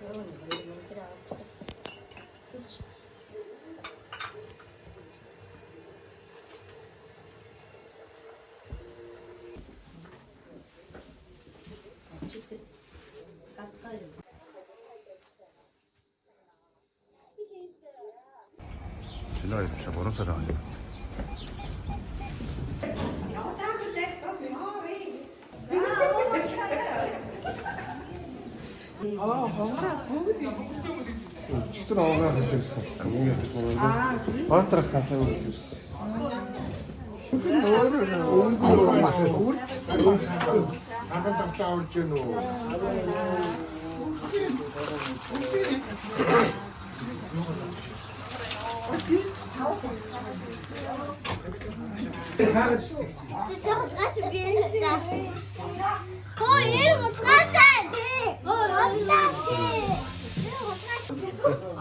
Кино юм шиг 3 сарын хойно. Өчигдөр овоо хэлсэн. Баатрах ганцаа хэлсэн. Хаган тавтаа урж гэнэ үү?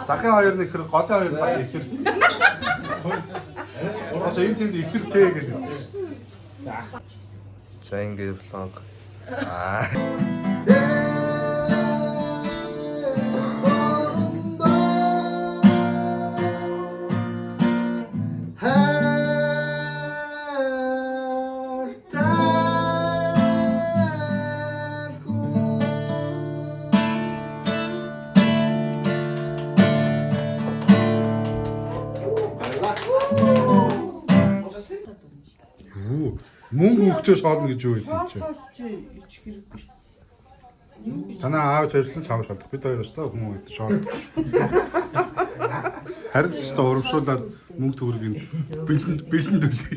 Захын хоёр нөхөр, голын хоёр бас ихэр. Одоо энэ тэнд ихэр тэ гэдэг. За, ингээд vlog. Аа. Юу? Мөнгө өгчөө шоолно гэж юу гэдэг чинь. Чи ичих хэрэггүй шүү. Танаа аав чарсан цаав шалдах. Бид хоёр өстой хүмүүс гэдэг шоолдог шүү. Харин ч өстой урамшуулаад мөнгө төгрөгийг бэлэн бэлэн төлөе.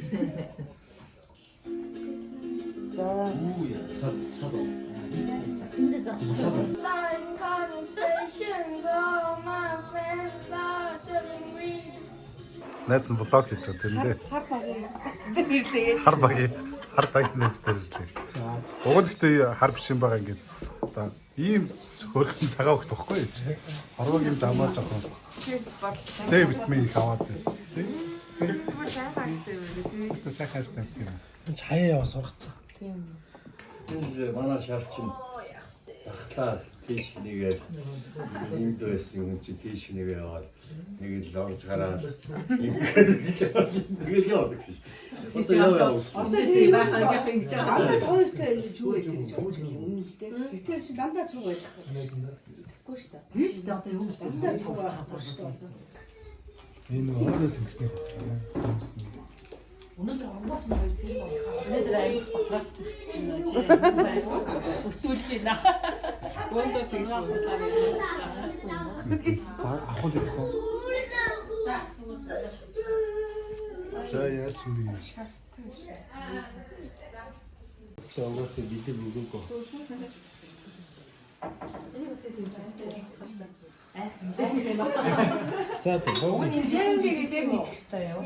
Conversations, all my friends are telling me. Найз нь vlog хийж байгаа тэрэндээ. Хар багийн дээр ирлээ. Хар багийн хар багийн найз дээр ирлээ. За. Уг нь гэхдээ хар биш юм байгаа ингээд одоо ийм хөрхөн цагаан өгөх тоххой юу чи. Хорвог юм замаа жоохон. Тэ витамин их аваад байна. Тэ. Бүр сайн хааштай юм тий. Тэстэ сайн хайртай юм. Хаяа яваа сургацсан. Энэ манай шар чинь захлаа тийш нэгээл энд байсан юм чи тийш нэгээ яваад нэг л орж гараад ингээд гэж орж тэгэл яваад гэсэн шүү дээ. Одоо яа яваа. Одоо тийм байхаа жоох ингэж байгаа. Дандаа хоёртой ингэж юу байдаг гэж юм л дээ. Гэтэл чи дандаа цуг байх. Тэгэхгүй шүү дээ. Тийм шүү дээ. Одоо юу гэж Дандаа цуг байхгүй шүү дээ. Энэ хоолоос ингэснээр. Өнөөдөр онгоос нь хоёр зэрэг онцгой. Өнөөдөр аяг батрац төрчих юм аа чи. Өртүүлж байна. Гөндөө зэрэг худлаа. За, авах л гэсэн. За, зүгээр. За, яасан бэ? За, угаасаа бэлэг өгөөгүй. За за. Жэмжигээ дээр мэдэх хэрэгтэй юу?